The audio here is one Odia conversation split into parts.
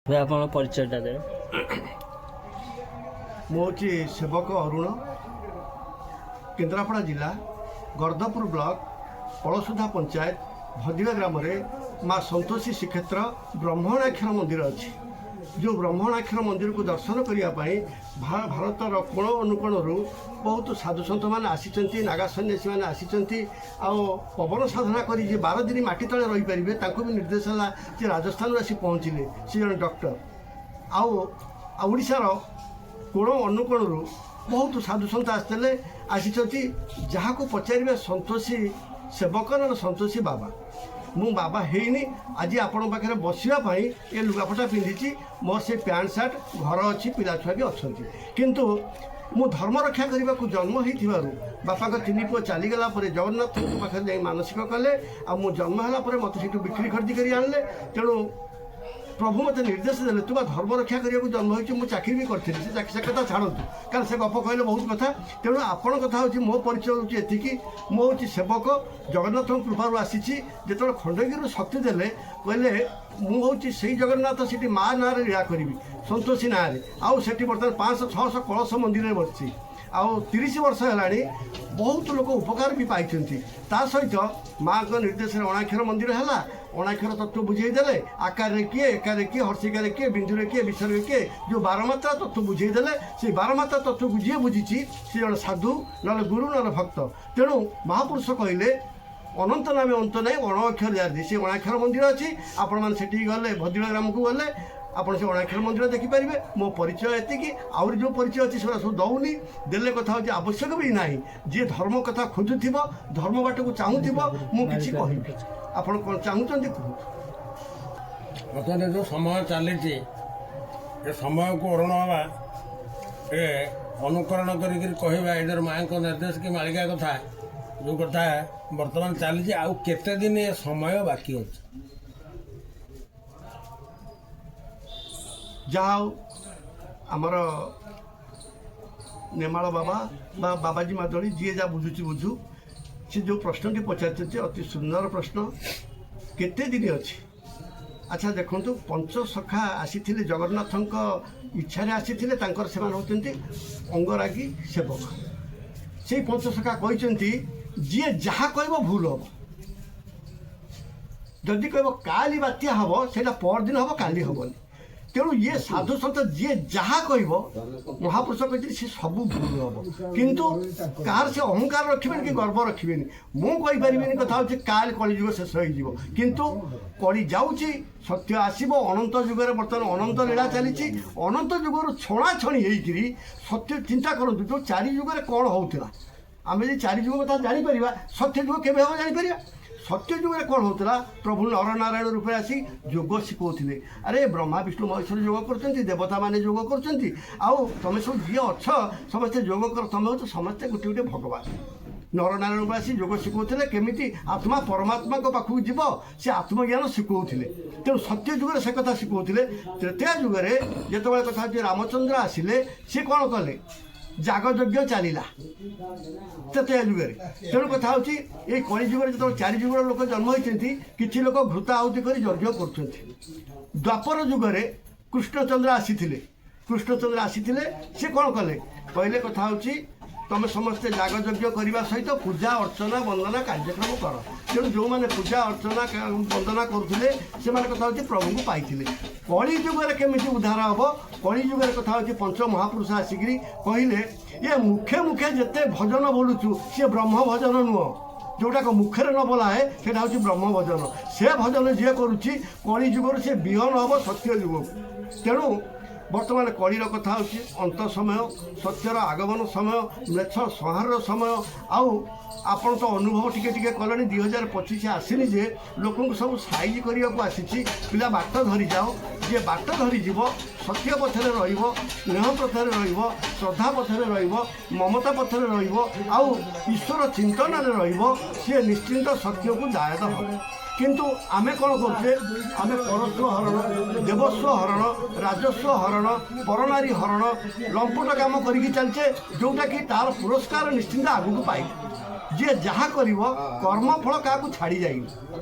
ଭାଇ, ଆପଣଙ୍କ ପରିଚୟଟା ଦେବେ? ମୁଁ ହେଉଛି ସେବକ ଅରୁଣ। କେନ୍ଦ୍ରାପଡ଼ା ଜିଲ୍ଲା ଗର୍ଦ୍ଦପୁର ବ୍ଲକ ପଳସୁଧା ପଞ୍ଚାୟତ ଭଦିବା ଗ୍ରାମରେ ମା ସନ୍ତୋଷୀ ଶ୍ରୀକ୍ଷେତ୍ର ବ୍ରହ୍ମଣାକ୍ଷର ମନ୍ଦିର ଅଛି। ଯେଉଁ ବ୍ରହ୍ମଣାକ୍ଷର ମନ୍ଦିରକୁ ଦର୍ଶନ କରିବା ପାଇଁ ଭାରତର କୋଣ ଅନୁକୋଣରୁ ବହୁତ ସାଧୁସନ୍ଥମାନେ ଆସିଛନ୍ତି, ନାଗା ସନ୍ନ୍ୟାସୀମାନେ ଆସିଛନ୍ତି। ଆଉ ପବନ ସାଧନା କରି ଯିଏ 12 ଦିନ ମାଟି ତଳେ ରହିପାରିବେ, ତାଙ୍କୁ ବି ନିର୍ଦ୍ଦେଶ ହେଲା ଯେ ରାଜସ୍ଥାନରୁ ଆସି ପହଞ୍ଚିଲେ। ସେ ଜଣେ ଡକ୍ଟର। ଆଉ ଆଉ ଓଡ଼ିଶାର କୋଣ ଅନୁକୋଣରୁ ବହୁତ ସାଧୁସନ୍ଥ ଆସିଥିଲେ, ଆସିଛନ୍ତି। ଯାହାକୁ ପଚାରିବେ, ସନ୍ତୋଷୀ ସେବକ ନହେଲେ ସନ୍ତୋଷୀ ବାବା। ମୁଁ ବାବା ହେଇନି। ଆଜି ଆପଣଙ୍କ ପାଖରେ ବସିବା ପାଇଁ ଏ ଲୁଗାପଟା ପିନ୍ଧିଛି। ମୋର ସେ ପ୍ୟାଣ୍ଟ ସାର୍ଟ, ଘର ଅଛି, ପିଲା ଛୁଆ ବି ଅଛନ୍ତି। କିନ୍ତୁ ମୁଁ ଧର୍ମ ରକ୍ଷା କରିବାକୁ ଜନ୍ମ ହେଇଥିବାରୁ ବାପାଙ୍କ ତିନି ପୁଅ ଚାଲିଗଲା ପରେ ଜଗନ୍ନାଥଙ୍କ ପାଖରେ ଯାଇ ମାନସିକ କଲେ। ଆଉ ମୁଁ ଜନ୍ମ ହେଲା ପରେ ମୋତେ ସେଇଠୁ ବିକ୍ରି ଖରିଦି କରି ଆଣିଲେ। ତେଣୁ ପ୍ରଭୁ ମୋତେ ନିର୍ଦ୍ଦେଶ ଦେଲେ, ତୁ ବା ଧର୍ମ ରକ୍ଷା କରିବାକୁ ଜନ୍ମ ହେଇଛୁ। ମୁଁ ଚାକିରି ବି କରିଥିଲି। ସେ ଚାକିରି, ସେ କଥା ଛାଡ଼ନ୍ତୁ, କାରଣ ସେ ଗପ କହିଲେ ବହୁତ କଥା। ତେଣୁ ଆପଣଙ୍କ କଥା ହେଉଛି, ମୋ ପରିଚୟ ହେଉଛି ଏତିକି। ମୁଁ ହେଉଛି ସେବକ, ଜଗନ୍ନାଥଙ୍କ କୃପାରୁ ଆସିଛି। ଯେତେବେଳେ ଖଣ୍ଡଗିରିରୁ ଶକ୍ତି ଦେଲେ, କହିଲେ ମୁଁ ହେଉଛି ସେଇ ଜଗନ୍ନାଥ, ସେଠି ମା ନାଁରେ ଲୀଳା କରିବି, ସନ୍ତୋଷୀ ନାଁରେ। ଆଉ ସେଠି ବର୍ତ୍ତମାନ 500 600 କଳସ ମନ୍ଦିରରେ ବସିଛି। ଆଉ 30 ବର୍ଷ ହେଲାଣି, ବହୁତ ଲୋକ ଉପକାର ବି ପାଇଛନ୍ତି। ତା ସହିତ ମାଆଙ୍କ ନିର୍ଦ୍ଦେଶରେ ଅଣାକ୍ଷର ମନ୍ଦିର ହେଲା। ଅଣାକ୍ଷର ତତ୍ତ୍ୱ ବୁଝେଇ ଦେଲେ। ଆକାରରେ କିଏ, ଏକାରେ କିଏ, ହର୍ଷିକାରେ କିଏ, ବିନ୍ଦୁରେ କିଏ, ବିସର୍ଗରେ କିଏ, ଯେଉଁ ବାରମାତ୍ରା ତତ୍ତ୍ୱ ବୁଝେଇ ଦେଲେ, ସେଇ ବାରମାତ୍ରା ତତ୍ତ୍ୱକୁ ଯିଏ ବୁଝିଛି, ସେ ଜଣେ ସାଧୁ, ନହେଲେ ଗୁରୁ, ନହେଲେ ଭକ୍ତ। ତେଣୁ ମହାପୁରୁଷ କହିଲେ, ଅନନ୍ତ ନାମେ ଅନ୍ତ ନାହିଁ, ଅଣ ଅକ୍ଷର ଯାଆନ୍ତି। ସେ ଅଣାକ୍ଷର ମନ୍ଦିର ଅଛି। ଆପଣମାନେ ସେଠିକି ଗଲେ, ଭଦ୍ରିଳ ଗ୍ରାମକୁ ଗଲେ ଆପଣ ସେ ଅଣାକ୍ଷର ମନ୍ଦିର ଦେଖିପାରିବେ। ମୋ ପରିଚୟ ଏତିକି। ଆହୁରି ଯେଉଁ ପରିଚୟ ଅଛି, ସେଗୁଡ଼ା ସବୁ ଦେଉନି। ଦେଲେ କଥା ହେଉଛି ଆବଶ୍ୟକ ବି ନାହିଁ। ଯିଏ ଧର୍ମ କଥା ଖୋଜୁଥିବ, ଧର୍ମ ବାଟକୁ ଚାହୁଁଥିବ, ମୁଁ କିଛି କହିବି। ଆପଣ କ'ଣ ଚାହୁଁଛନ୍ତି କୁହନ୍ତୁ। ବର୍ତ୍ତମାନ ଯେଉଁ ସମୟ ଚାଲିଛି, ଏ ସମୟକୁ ଅରୁଣ ବାବା ଏ ଅନୁକରଣ କରିକିରି କହିବା, ଏଇଟାର ମାଆଙ୍କ ନିର୍ଦ୍ଦେଶ କି ମାଳିକା କଥା, ଯେଉଁ କଥା ବର୍ତ୍ତମାନ ଚାଲିଛି, ଆଉ କେତେ ଦିନ ଏ ସମୟ ବାକି ଅଛି? ଯାହା ହଉ, ଆମର ନେମାଳ ବାବା ବା ବାବାଜୀ ମାଦଳି, ଯିଏ ଯାହା ବୁଝୁଛି ବୁଝୁ, ସେ ଯେଉଁ ପ୍ରଶ୍ନଟି ପଚାରିଛନ୍ତି, ଅତି ସୁନ୍ଦର ପ୍ରଶ୍ନ। କେତେ ଦିନ ଅଛି? ଆଚ୍ଛା ଦେଖନ୍ତୁ, ପଞ୍ଚସଖା ଆସିଥିଲେ, ଜଗନ୍ନାଥଙ୍କ ଇଚ୍ଛାରେ ଆସିଥିଲେ। ତାଙ୍କର ସେମାନେ ହେଉଛନ୍ତି ଅଙ୍ଗରାଗୀ ସେବକ। ସେଇ ପଞ୍ଚସଖା କହିଛନ୍ତି, ଯିଏ ଯାହା କହିବ ଭୁଲ ହେବ। ଯଦି କହିବ କାଲି ବାତ୍ୟା ହେବ, ସେଇଟା ପରଦିନ ହେବ, କାଲି ହେବନି। ତେଣୁ ଇଏ ସାଧୁ ସନ୍ଥ ଯିଏ ଯାହା କହିବ, ମହାପୁରୁଷ କହିଛନ୍ତି, ସେ ସବୁ ଭୁଲ ହେବ। କିନ୍ତୁ କାହାର ସେ ଅହଙ୍କାର ରଖିବେନି କି ଗର୍ବ ରଖିବେନି। ମୁଁ କହିପାରିବିନି କଥା ହେଉଛି କାଲି କଳିଯୁଗ ଶେଷ ହେଇଯିବ। କିନ୍ତୁ କଳି ଯାଉଛି, ସତ୍ୟ ଆସିବ। ଅନନ୍ତ ଯୁଗରେ ବର୍ତ୍ତମାନ ଅନନ୍ତ ଲୀଳା ଚାଲିଛି। ଅନନ୍ତ ଯୁଗରୁ ଛଣାଛଣି ହେଇକିରି ସତ୍ୟ, ଚିନ୍ତା କରନ୍ତୁ, ଯେଉଁ ଚାରି ଯୁଗରେ କ'ଣ ହେଉଥିଲା। ଆମେ ଯଦି ଚାରି ଯୁଗ କଥା ଜାଣିପାରିବା, ସତ୍ୟ ଯୁଗ କେବେ ହେବ ଜାଣିପାରିବା। ସତ୍ୟ ଯୁଗରେ କ'ଣ ହେଉଥିଲା? ପ୍ରଭୁ ନରନାରାୟଣ ରୂପରେ ଆସି ଯୋଗ ଶିଖଉଥିଲେ। ଆରେ, ବ୍ରହ୍ମା ବିଷ୍ଣୁ ମହେଶ୍ୱର ଯୋଗ କରୁଛନ୍ତି, ଦେବତାମାନେ ଯୋଗ କରୁଛନ୍ତି, ଆଉ ତମେ ସବୁ ଯିଏ ଅଛ ସମସ୍ତେ ଯୋଗ କର। ତମେ ହେଉଛ ସମସ୍ତେ ଗୋଟେ ଗୋଟେ ଭଗବାନ। ନରନାରାୟଣ ରୂପରେ ଆସି ଯୋଗ ଶିଖଉଥିଲେ। କେମିତି ଆତ୍ମା ପରମାତ୍ମାଙ୍କ ପାଖକୁ ଯିବ, ସେ ଆତ୍ମଜ୍ଞାନ ଶିଖଉଥିଲେ। ତେଣୁ ସତ୍ୟ ଯୁଗରେ ସେ କଥା ଶିଖଉଥିଲେ। ତ୍ରେତୟା ଯୁଗରେ ଯେତେବେଳେ କଥା ହେଉଛି ରାମଚନ୍ଦ୍ର ଆସିଲେ, ସେ କ'ଣ କଲେ? ଯାଗଯଜ୍ଞ ଚାଲିଲା ତ୍ରେତୟା ଯୁଗରେ। ତେଣୁ କଥା ହେଉଛି, ଏଇ କଳି ଯୁଗରେ ଯେତେବେଳେ ଚାରି ଯୁଗର ଲୋକ ଜନ୍ମ ହୋଇଛନ୍ତି, କିଛି ଲୋକ ଘୃତା ଆହୁତି କରି ଯଜ୍ଞ କରୁଛନ୍ତି। ଦ୍ୱାପର ଯୁଗରେ କୃଷ୍ଣଚନ୍ଦ୍ର ଆସିଥିଲେ। କୃଷ୍ଣଚନ୍ଦ୍ର ଆସିଥିଲେ, ସେ କ'ଣ କଲେ? କହିଲେ କଥା ହେଉଛି, ତମେ ସମସ୍ତେ ଯାଗଯଜ୍ଞ କରିବା ସହିତ ପୂଜା ଅର୍ଚ୍ଚନା ବନ୍ଦନା କାର୍ଯ୍ୟକ୍ରମ କର। ତେଣୁ ଯେଉଁମାନେ ପୂଜା ଅର୍ଚ୍ଚନା ବନ୍ଦନା କରୁଥିଲେ, ସେମାନେ କଥା ହେଉଛି ପ୍ରଭୁଙ୍କୁ ପାଇଥିଲେ। କଳି ଯୁଗରେ କେମିତି ଉଦ୍ଧାର ହେବ? କଳି ଯୁଗରେ କଥା ହେଉଛି ପଞ୍ଚ ମହାପୁରୁଷ ଆସିକିରି କହିଲେ, ଇଏ ମୁଖେ ମୁଖେ ଯେତେ ଭଜନ ବୋଲୁଛୁ, ସିଏ ବ୍ରହ୍ମ ଭଜନ ନୁହଁ। ଯେଉଁଟାକ ମୁଖରେ ନ ବୋଲା ହେ, ସେଇଟା ହେଉଛି ବ୍ରହ୍ମ ଭଜନ। ସେ ଭଜନ ଯିଏ କରୁଛି, କଳି ଯୁଗରୁ ସେ ବିହନ ହେବ ସତ୍ୟ ଯୁଗକୁ। ତେଣୁ ବର୍ତ୍ତମାନ କଳିର କଥା ହେଉଛି ଅନ୍ତ ସମୟ, ସତ୍ୟର ଆଗମନ ସମୟ, ମ୍ଲେଚ୍ଛ ସଂହାରର ସମୟ। ଆଉ ଆପଣ ତ ଅନୁଭବ ଟିକେ ଟିକେ କଲେଣି। 2025 ଆସିନି ଯେ ଲୋକଙ୍କୁ ସବୁ ସାଇଜ କରିବାକୁ ଆସିଛି। ପିଲା, ବାଟ ଧରିଯାଅ। ଯିଏ ବାଟ ଧରିଯିବ, ସତ୍ୟ ପଥରେ ରହିବ, ସ୍ନେହ ପଥରେ ରହିବ, ଶ୍ରଦ୍ଧା ପଥରେ ରହିବ, ମମତା ପଥରେ ରହିବ, ଆଉ ଈଶ୍ୱର ଚିନ୍ତନରେ ରହିବ, ସିଏ ନିଶ୍ଚିନ୍ତ ସତ୍ୟକୁ ଦାୟଦ ହେବ। କିନ୍ତୁ ଆମେ କ'ଣ କରୁଛେ? ଆମେ ପରସ୍ୱ ହରଣ, ଦେବସ୍ୱ ହରଣ, ରାଜସ୍ୱ ହରଣ, ପରନାରୀ ହରଣ, ଲମ୍ପଟ କାମ କରିକି ଚାଲିଛେ, ଯେଉଁଟାକି ତାର ପୁରସ୍କାର ନିଶ୍ଚିନ୍ତ ଆଗକୁ ପାଇବେ। ଯିଏ ଯାହା କରିବ କର୍ମଫଳ କାହାକୁ ଛାଡ଼ି ଯାଇନି।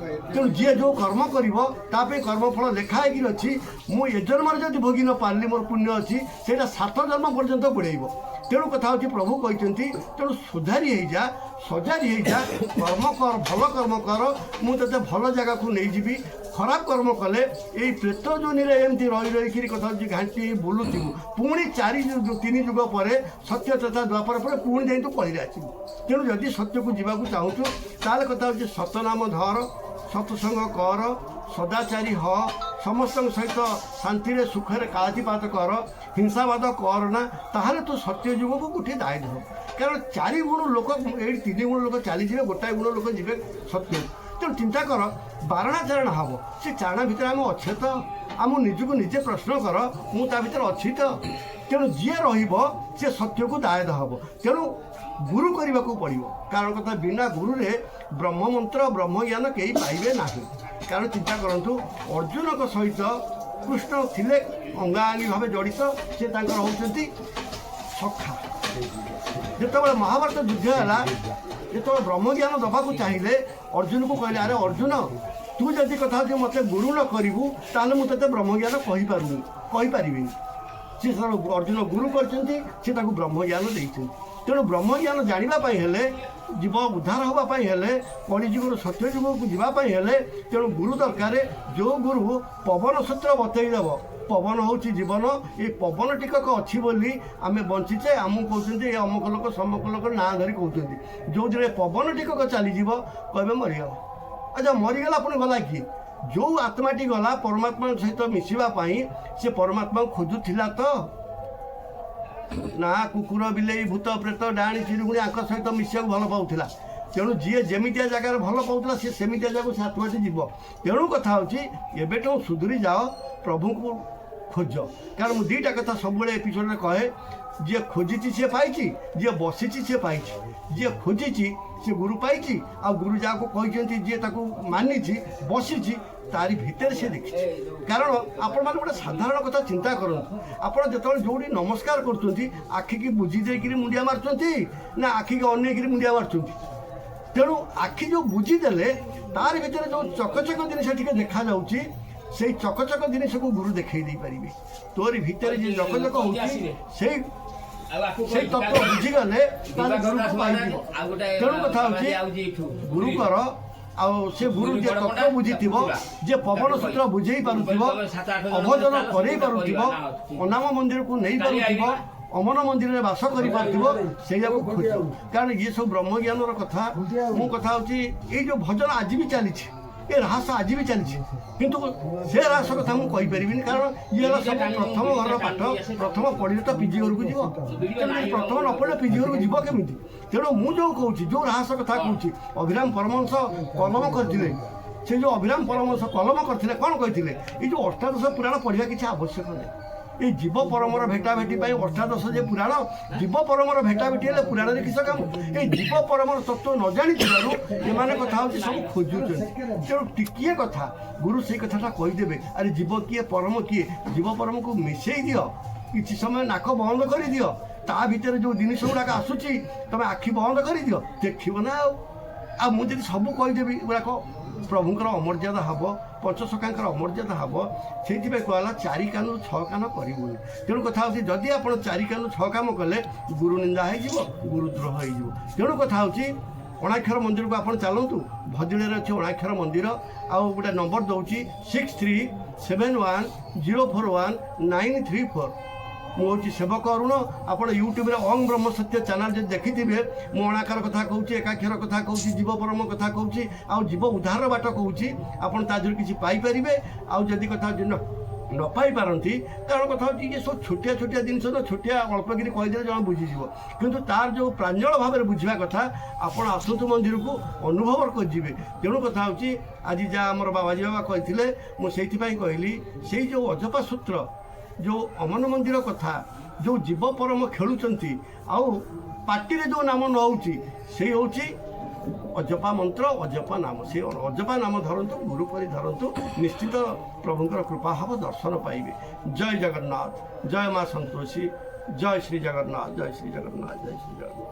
ତେଣୁ ଯିଏ ଯେଉଁ କର୍ମ କରିବ ତା ପାଇଁ କର୍ମଫଳ ଲେଖା ହେଇକିରି ଅଛି। ମୁଁ ଏ ଜନ୍ମରେ ଯଦି ଭୋଗି ନ ପାରିଲି, ମୋର ପୁଣ୍ୟ ଅଛି, ସେଇଟା 7 ଜନ୍ମ ପର୍ଯ୍ୟନ୍ତ ବୁଡ଼େଇବ। ତେଣୁ କଥା ହେଉଛି ପ୍ରଭୁ କହିଛନ୍ତି, ତେଣୁ ସୁଧାରି ହେଇଯା, ସଜାରି ହେଇଯା, କର୍ମ କର, ଭଲ କର୍ମ କର, ମୁଁ ତୋତେ ଭଲ ଜାଗାକୁ ନେଇଯିବି। ଖରାପ କର୍ମ କଲେ ଏଇ ପ୍ରେତ ଯୋନିରେ ଏମିତି ରହି ରହିକିରି କଥା ହେଉଛି ଘାଣ୍ଟି ବୁଲୁଥିବୁ, ପୁଣି 4 3 ଯୁଗ ପରେ ସତ୍ୟ ତଥା ଦ୍ୱାପର ପରେ ପୁଣି ଯାଇ ତୁ କଳିରେ ଆସିବୁ। ତେଣୁ ଯଦି ସତ୍ୟକୁ ଯିବାକୁ ଚାହୁଁଛୁ, ତାହେଲେ କଥା ହେଉଛି ସତନାମ ଧର, ସତ୍ସଙ୍ଗ କର, ସଦାଚାରୀ ହ, ସମସ୍ତଙ୍କ ସହିତ ଶାନ୍ତିରେ ସୁଖରେ କାଳାତିପାତ କର, ହିଂସାବାଦ କର ନା, ତାହେଲେ ତୁ ସତ୍ୟ ଯୁଗକୁ ଗୋଟିଏ ଦାୟିତ୍ୱ ହେବ। କାରଣ 4 ଗୁଣ ଲୋକ ଏଇଠି 3 ଗୁଣ ଲୋକ ଚାଲିଯିବେ, ଗୋଟାଏ ଗୁଣ ଲୋକ ଯିବେ ସତ୍ୟ। ତେଣୁ ଚିନ୍ତା କର, ବାରଣା ଚାରଣା ହେବ, ସେ ଚାରଣା ଭିତରେ ଆମେ ଅଛେ ତ? ଆମ ନିଜକୁ ନିଜେ ପ୍ରଶ୍ନ କର, ମୁଁ ତା ଭିତରେ ଅଛି ତ? ତେଣୁ ଯିଏ ରହିବ ସେ ସତ୍ୟକୁ ଦାୟଦ ହେବ। ତେଣୁ ଗୁରୁ କରିବାକୁ ପଡ଼ିବ। କାରଣ କଥା ବିନା ଗୁରୁରେ ବ୍ରହ୍ମମନ୍ତ୍ର ବ୍ରହ୍ମଜ୍ଞାନ କେହି ପାଇବେ ନାହିଁ। କାରଣ ଚିନ୍ତା କରନ୍ତୁ, ଅର୍ଜୁନଙ୍କ ସହିତ କୃଷ୍ଣ ଥିଲେ ଅଙ୍ଗାଙ୍ଗୀ ଭାବେ ଜଡ଼ିତ, ସେ ତାଙ୍କର ହେଉଛନ୍ତି ସଖା। ଯେତେବେଳେ ମହାଭାରତ ଯୁଦ୍ଧ ହେଲା, ଯେତେବେଳେ ବ୍ରହ୍ମଜ୍ଞାନ ଦେବାକୁ ଚାହିଁଲେ, ଅର୍ଜୁନକୁ କହିଲେ, ଆରେ ଅର୍ଜୁନ, ତୁ ଯଦି କଥା ହେଉଛି ମୋତେ ଗୁରୁ ନ କରିବୁ, ତାହେଲେ ମୁଁ ତୋତେ ବ୍ରହ୍ମଜ୍ଞାନ କହିପାରୁନି, କହିପାରିବିନି। ସେ ଅର୍ଜୁନ ଗୁରୁ କରିଛନ୍ତି, ସେ ତାକୁ ବ୍ରହ୍ମଜ୍ଞାନ ଦେଇଛନ୍ତି। ତେଣୁ ବ୍ରହ୍ମଜ୍ଞାନ ଜାଣିବା ପାଇଁ ହେଲେ, ଜୀବ ଉଦ୍ଧାର ହେବା ପାଇଁ ହେଲେ, କଳିଯୁଗରୁ ସତ୍ୟଯୁଗକୁ ଯିବା ପାଇଁ ହେଲେ, ତେଣୁ ଗୁରୁ ଦରକାର। ଯେଉଁ ଗୁରୁ ପବନ ସୂତ୍ର ବତେଇ ଦେବ, ପବନ ହେଉଛି ଜୀବନ, ଏଇ ପବନ ଟିକକ ଅଛି ବୋଲି ଆମେ ବଞ୍ଚିଛେ। ଆମକୁ କହୁଛନ୍ତି ଏ ଅମୁକ ଲୋକ ସମୁକ ଲୋକ ନାଁ ଧରି କହୁଛନ୍ତି। ଯେଉଁଥିରେ ପବନ ଟିକକ ଚାଲିଯିବ, କହିବେ ମରିଗଲା। ଆଚ୍ଛା, ମରିଗଲା, ପୁଣି ଗଲା କିଏ? ଯେଉଁ ଆତ୍ମାଟି ଗଲା ପରମାତ୍ମାଙ୍କ ସହିତ ମିଶିବା ପାଇଁ, ସେ ପରମାତ୍ମାକୁ ଖୋଜୁଥିଲା ତ ନା କୁକୁର ବିଲେଇ ଭୂତ ପ୍ରେତ ଡାହାଣୀ ଚିରୁଗୁଣି ଆଙ୍କ ସହିତ ମିଶିବାକୁ ଭଲ ପାଉଥିଲା? ତେଣୁ ଯିଏ ଯେମିତିଆ ଜାଗାରେ ଭଲ ପାଉଥିଲା, ସେ ସେମିତିଆ ଜାଗାକୁ ସେ ଆତ୍ମାଟି ଯିବ। ତେଣୁ କଥା ହେଉଛି ଏବେଠୁ ସୁଧୁରି ଯାଅ, ପ୍ରଭୁଙ୍କୁ ଖୋଜ। କାରଣ ମୁଁ ଦୁଇଟା କଥା ସବୁବେଳେ ଏପିସୋଡ଼ରେ କହେ, ଯିଏ ଖୋଜିଛି ସିଏ ପାଇଛି, ଯିଏ ବସିଛି ସିଏ ପାଇଛି। ଯିଏ ଖୋଜିଛି ସେ ଗୁରୁ ପାଇଛି, ଆଉ ଗୁରୁ ଯାହାକୁ କହିଛନ୍ତି, ଯିଏ ତାକୁ ମାନିଛି, ବସିଛି, ତାରି ଭିତରେ ସେ ଦେଖିଛି। କାରଣ ଆପଣମାନେ ଗୋଟେ ସାଧାରଣ କଥା ଚିନ୍ତା କରନ୍ତୁ, ଆପଣ ଯେତେବେଳେ ଯେଉଁଠି ନମସ୍କାର କରୁଛନ୍ତି, ଆଖିକି ବୁଜି ଦେଇକିରି ମୁଣ୍ଡିଆ ମାରୁଛନ୍ତି ନା ଆଖିକି ଅନେଇକିରି ମୁଣ୍ଡିଆ ମାରୁଛନ୍ତି? ତେଣୁ ଆଖି ଯେଉଁ ବୁଜିଦେଲେ, ତାରି ଭିତରେ ଯେଉଁ ଚକଚକ ଜିନିଷ ଟିକେ ଦେଖାଯାଉଛି, ସେଇ ଚକଚକ ଜିନିଷକୁ ଗୁରୁ ଦେଖେଇ ଦେଇପାରିବେ। ତୋରି ଭିତରେ ଯେ ଚକଚକ ହେଉଛି, ସେଇ ତତ୍ତ୍ୱ ବୁଝିଗଲେ ତାହେଲେ ଗୁରୁକୁ ପାଇଯିବ। ତେଣୁ କଥା ହେଉଛି ଗୁରୁ କର, ଆଉ ସେ ଗୁରୁ ଯିଏ ତତ୍ତ୍ୱ ବୁଝିଥିବ, ଯିଏ ପବନ ସୂତ୍ର ବୁଝେଇ ପାରୁଥିବ, ଅଭଜନ କରେଇ ପାରୁଥିବ, ଅନାମ ମନ୍ଦିରକୁ ନେଇପାରୁଥିବ, ଅମନ ମନ୍ଦିରରେ ବାସ କରିପାରୁଥିବ, ସେଇଆକୁ ଖୋଜ। କାରଣ ଇଏ ସବୁ ବ୍ରହ୍ମଜ୍ଞାନର କଥା। ମୁଁ କଥା ହେଉଛି ଏଇ ଯେଉଁ ଭଜନ ଆଜି ବି ଚାଲିଛି, ଏ ରାହାସ ଆଜି ବି ଚାଲିଛି, କିନ୍ତୁ ସେ ରାହାସ କଥା ମୁଁ କହିପାରିବିନି। କାରଣ ଇଏ ହେଲା ସବୁ ପ୍ରଥମ ଘରର ପାଠ। ପ୍ରଥମ ପଢ଼ିଲେ ତ ପିଜି ଘରକୁ ଯିବ। ତେଣୁ ଯଦି ପ୍ରଥମ ନ ପଢ଼ିଲେ ପିଜି ଘରକୁ ଯିବ କେମିତି? ତେଣୁ ମୁଁ ଯେଉଁ କହୁଛି, ଯେଉଁ ରାହାସ କଥା କହୁଛି, ଅଭିରାମ ପରମହଂସ କଲମ କରିଥିଲେ। ସେ ଯେଉଁ ଅଭିରାମ ପରମହଂସ କଲମ କରିଥିଲେ, କ'ଣ କହିଥିଲେ? ଏଇ ଯେଉଁ ଅଷ୍ଟାଦଶ ପୁରାଣ ପଢ଼ିବା କିଛି ଆବଶ୍ୟକ ନାହିଁ। ଏଇ ଜୀବ ପରମର ଭେଟାଭେଟି ପାଇଁ ଅଷ୍ଟାଦଶ ଯେ ପୁରାଣ, ଜୀବ ପରମର ଭେଟାଭେଟି ହେଲେ ପୁରାଣରେ କିସ କାମ? ଏଇ ଜୀବ ପରମର ତତ୍ତ୍ୱ ନ ଜାଣିଥିବାରୁ ଏମାନେ କଥା ହେଉଛି ସବୁ ଖୋଜୁଛନ୍ତି। ତେଣୁ ଟିକିଏ କଥା ଗୁରୁ ସେଇ କଥାଟା କହିଦେବେ, ଆରେ ଜୀବ କିଏ, ପରମ କିଏ, ଜୀବ ପରମକୁ ମିଶେଇ ଦିଅ, କିଛି ସମୟ ନାକ ବନ୍ଦ କରିଦିଅ, ତା ଭିତରେ ଯେଉଁ ଜିନିଷ ଗୁଡ଼ାକ ଆସୁଛି, ତମେ ଆଖି ବନ୍ଦ କରିଦିଅ, ଦେଖିବ ନା। ଆଉ ମୁଁ ଯଦି ସବୁ କହିଦେବି, ଏଗୁଡ଼ାକ ପ୍ରଭୁଙ୍କର ଅମର୍ଯ୍ୟାଦା ହେବ, ପଞ୍ଚସଖାଙ୍କର ଅମର୍ଯ୍ୟାଦା ହେବ। ସେଇଥିପାଇଁ କୁହାଗଲା 4 କାନରୁ 6 କାନ କରିବୁନି। ତେଣୁ କଥା ହେଉଛି ଯଦି ଆପଣ 4 କାନରୁ 6 କାମ କଲେ, ଗୁରୁ ନିନ୍ଦା ହେଇଯିବ, ଗୁରୁଦ୍ରୋହ ହେଇଯିବ। ତେଣୁ କଥା ହେଉଛି ଅଣାକ୍ଷର ମନ୍ଦିରକୁ ଆପଣ ଚାଲନ୍ତୁ। ଭଜିଳିରେ ଅଛି ଅଣାକ୍ଷର ମନ୍ଦିର। ଆଉ ଗୋଟେ ନମ୍ବର ଦେଉଛି, 6371041934। ମୁଁ ହେଉଛି ସେବକ ଅରୁଣ। ଆପଣ ୟୁଟ୍ୟୁବରେ ଅଂ ବ୍ରହ୍ମ ସତ୍ୟ ଚ୍ୟାନେଲ୍ ଯଦି ଦେଖିଥିବେ, ମୁଁ ଅଣାକ୍ଷର କଥା କହୁଛି, ଏକାକ୍ଷର କଥା କହୁଛି, ଜୀବ ପରମ କଥା କହୁଛି, ଆଉ ଜୀବ ଉଦ୍ଧାର ବାଟ କହୁଛି। ଆପଣ ତା ଦେହରୁ କିଛି ପାଇପାରିବେ। ଆଉ ଯଦି କଥା ହେଉଛି ନ ପାଇପାରନ୍ତି, କାରଣ କଥା ହେଉଛି ଇଏ ସବୁ ଛୋଟିଆ ଛୋଟିଆ ଜିନିଷ ତ, ଛୋଟିଆ ଅଳ୍ପକିରି କହିଦେଲେ ଜଣେ ବୁଝିଯିବ। କିନ୍ତୁ ତାର ଯେଉଁ ପ୍ରାଞ୍ଜଳ ଭାବରେ ବୁଝିବା କଥା, ଆପଣ ଆସନ୍ତୁ ମନ୍ଦିରକୁ, ଅନୁଭବ କରିଯିବେ। ତେଣୁ କଥା ହେଉଛି ଆଜି ଯାହା ଆମର ବାବାଜୀ ବାବା କହିଥିଲେ, ମୁଁ ସେଇଥିପାଇଁ କହିଲି, ସେଇ ଯେଉଁ ଅଜପା ସୂତ୍ର, ଯେଉଁ ଅମନ ମନ୍ଦିର କଥା, ଯେଉଁ ଜୀବ ପରମ ଖେଳୁଛନ୍ତି ଆଉ ପାଟିରେ ଯେଉଁ ନାମ ନ ହେଉଛି, ସେଇ ହେଉଛି ଅଜପା ମନ୍ତ୍ର, ଅଜପା ନାମ। ସେ ଅଜପା ନାମ ଧରନ୍ତୁ, ଗୁରୁ କରି ଧରନ୍ତୁ, ନିଶ୍ଚିତ ପ୍ରଭୁଙ୍କର କୃପା ହେବ, ଦର୍ଶନ ପାଇବେ। ଜୟ ଜଗନ୍ନାଥ, ଜୟ ମା ସନ୍ତୋଷୀ, ଜୟ ଶ୍ରୀ ଜଗନ୍ନାଥ, ଜୟ ଶ୍ରୀ ଜଗନ୍ନାଥ, ଜୟ ଶ୍ରୀ ଜଗନ୍ନାଥ।